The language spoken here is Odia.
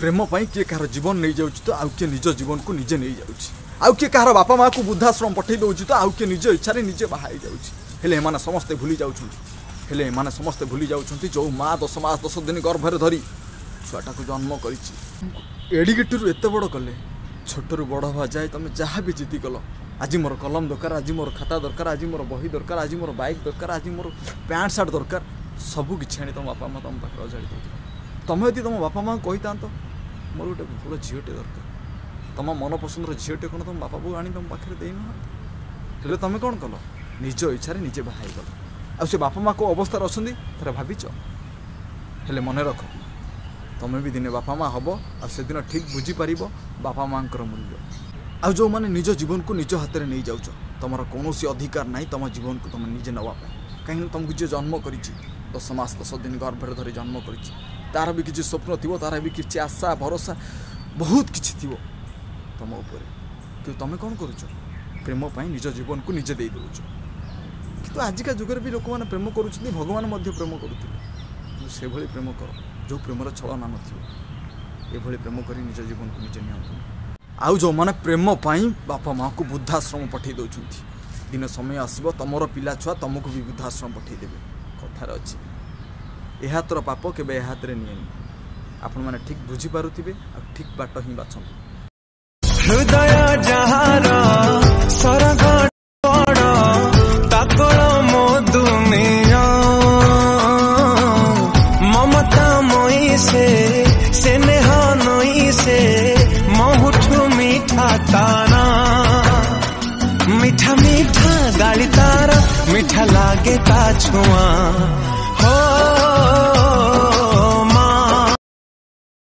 ପ୍ରେମ ପାଇଁ କିଏ କାହାର ଜୀବନ ନେଇଯାଉଛି ତ ଆଉ କିଏ ନିଜ ଜୀବନକୁ ନିଜେ ନେଇଯାଉଛି, ଆଉ କିଏ କାହାର ବାପା ମାଆକୁ ବୃଦ୍ଧାଶ୍ରମ ପଠେଇ ଦେଉଛି ତ ଆଉ କିଏ ନିଜ ଇଚ୍ଛାରେ ନିଜେ ବାହା ହେଇଯାଉଛି। ହେଲେ ଏମାନେ ସମସ୍ତେ ଭୁଲି ଯାଉଛନ୍ତି, ହେଲେ ଏମାନେ ସମସ୍ତେ ଭୁଲି ଯାଉଛନ୍ତି ଯେଉଁ ମା 10 ମାସ 10 ଦିନ ଗର୍ଭରେ ଧରି ଛୁଆଟାକୁ ଜନ୍ମ କରିଛି, ଏଡ଼ିକିଟିରୁ ଏତେ ବଡ଼ କଲେ, ଛୋଟରୁ ବଡ଼ ହେବା ଯାଏ ତୁମେ ଯାହା ବି ଜିଦି କଲ, ଆଜି ମୋର କଲମ ଦରକାର, ଆଜି ମୋର ଖାତା ଦରକାର, ଆଜି ମୋର ବହି ଦରକାର, ଆଜି ମୋର ବାଇକ୍ ଦରକାର, ଆଜି ମୋର ପ୍ୟାଣ୍ଟ ସାର୍ଟ ଦରକାର, ସବୁ କିଛି ଆଣି ତୁମ ବାପା ମା ତୁମ ପାଖରେ ଅଜାଡ଼ି ଦେଉଥିଲେ। ତୁମେ ଯଦି ତୁମ ବାପା ମାଆଙ୍କୁ କହିଥାନ୍ତ ମୋର ଗୋଟେ ଭଲ ଝିଅଟେ ଦରକାର, ତୁମ ମନ ପସନ୍ଦର ଝିଅଟେ କ'ଣ ତୁମ ବାପା ବୋଉ ଆଣି ତୁମ ପାଖରେ ଦେଇନାହାନ୍ତି? ହେଲେ ତୁମେ କ'ଣ କଲ? ନିଜ ଇଚ୍ଛାରେ ନିଜେ ବାହା ହେଇଗଲ। ଆଉ ସେ ବାପା ମା କେଉଁ ଅବସ୍ଥାରେ ଅଛନ୍ତି ଥରେ ଭାବିଛ? ହେଲେ ମନେ ରଖ, ତୁମେ ବି ଦିନେ ବାପା ମା ହେବ, ଆଉ ସେଦିନ ଠିକ୍ ବୁଝିପାରିବ ବାପା ମାଆଙ୍କର ମୂଲ୍ୟ। ଆଉ ଯେଉଁମାନେ ନିଜ ଜୀବନକୁ ନିଜ ହାତରେ ନେଇଯାଉଛ, ତୁମର କୌଣସି ଅଧିକାର ନାହିଁ ତୁମ ଜୀବନକୁ ତୁମେ ନିଜେ ନେବା ପାଇଁ। କାହିଁକିନା ତୁମକୁ ଯିଏ ଜନ୍ମ କରିଛି, 10 ମାସ 10 ଦିନ ଗର୍ଭରେ ଧରି ଜନ୍ମ କରିଛି, ତାର ବି କିଛି ସ୍ୱପ୍ନ ଥିବ, ତାର ବି କିଛି ଆଶା ଭରସା ବହୁତ କିଛି ଥିବ ତୁମ ଉପରେ। କିନ୍ତୁ ତୁମେ କ'ଣ କରୁଛ? ପ୍ରେମ ପାଇଁ ନିଜ ଜୀବନକୁ ନିଜେ ଦେଇ ଦେଉଛ। କିନ୍ତୁ ଆଜିକା ଯୁଗରେ ବି ଲୋକମାନେ ପ୍ରେମ କରୁଛନ୍ତି, ଭଗବାନ ମଧ୍ୟ ପ୍ରେମ କରୁଥିଲେ, କିନ୍ତୁ ସେଭଳି ପ୍ରେମ କର ଯେଉଁ ପ୍ରେମର ଛଳନା ନଥିବ। ଏଭଳି ପ୍ରେମ କରି ନିଜ ଜୀବନକୁ ନିଜେ ନିଅନ୍ତୁ। ଆଉ ଯେଉଁମାନେ ପ୍ରେମ ପାଇଁ ବାପା ମାଆକୁ ବୃଦ୍ଧାଶ୍ରମ ପଠାଇ ଦେଉଛନ୍ତି, ଦିନ ସମୟ ଆସିବ ତୁମର ପିଲା ଛୁଆ ତୁମକୁ ବି ବୃଦ୍ଧାଶ୍ରମ ପଠାଇଦେବେ। କଥାରେ ଅଛି, ଏ ହାତର ପାପ କେବେ ଏ ହାତରେ ନିଏନି। ଆପଣମାନେ ଠିକ୍ ବୁଝିପାରୁଥିବେ ଆଉ ଠିକ୍ ବାଟ ହିଁ ବାଛନ୍ତୁ। ହୃଦୟ ଯାହାର ସରଗ ବଡ଼, ତାକଳ ମୋ ଦୁନିଆ, ମମତା ମୟୀ ସେ, ସ୍ନେହ ନଈ ସେ, ମହୁଠୁ ମିଠା ତାରା, ମିଠା ମିଠା ଗାଳି ତାର, ମିଠା ଲାଗେ ତା ଛୁଆଁ ହୋ।